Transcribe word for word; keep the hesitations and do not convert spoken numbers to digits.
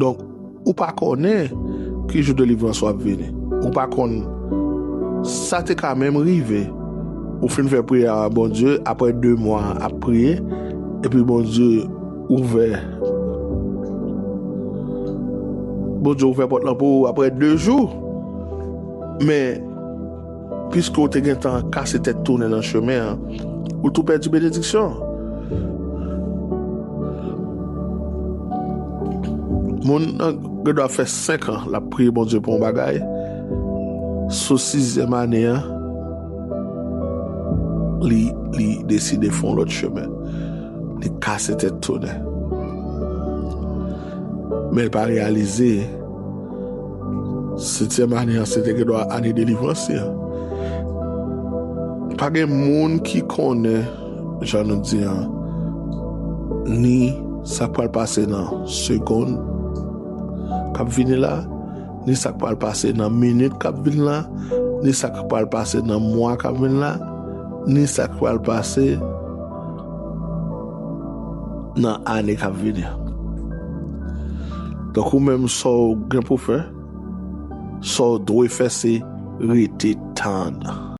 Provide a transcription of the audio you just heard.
Donk, ou pa konnen ki jou delivrans w ap vini. Ou pa konn, sa te ka menm rive. Ou fin fè priyè a Bondye, apre de mwa ap priye, epi Bondye ouvè. Bondye ouvè pòt lan pou ou apre de jou. Men, piske w te gentan kase tèt tounen nan chemen an, ou tou pèdi benediksyon. Moun nan gen dwa fè senk an l ap priye Bondye pou yon bagay. Sou sizyèm ane an, li, li deside fè yon lòt chemen. Li kase tèt tounen. Men l pa reyalize, setyèm ane an, se te gen dwa ane delivrans li an. Pa gen moun ki konnen, jan nou di an, ni sa k pral pase nan segonn k ap vini la, ni sa k pral pase nan minit k ap vin la, ni sa k pral pase nan mwa k ap vin la, ni sa k pral pase nan ane k ap vini an. Donk, ou menm, sa w gen pou fè, sa w dwe fè, se rete tann.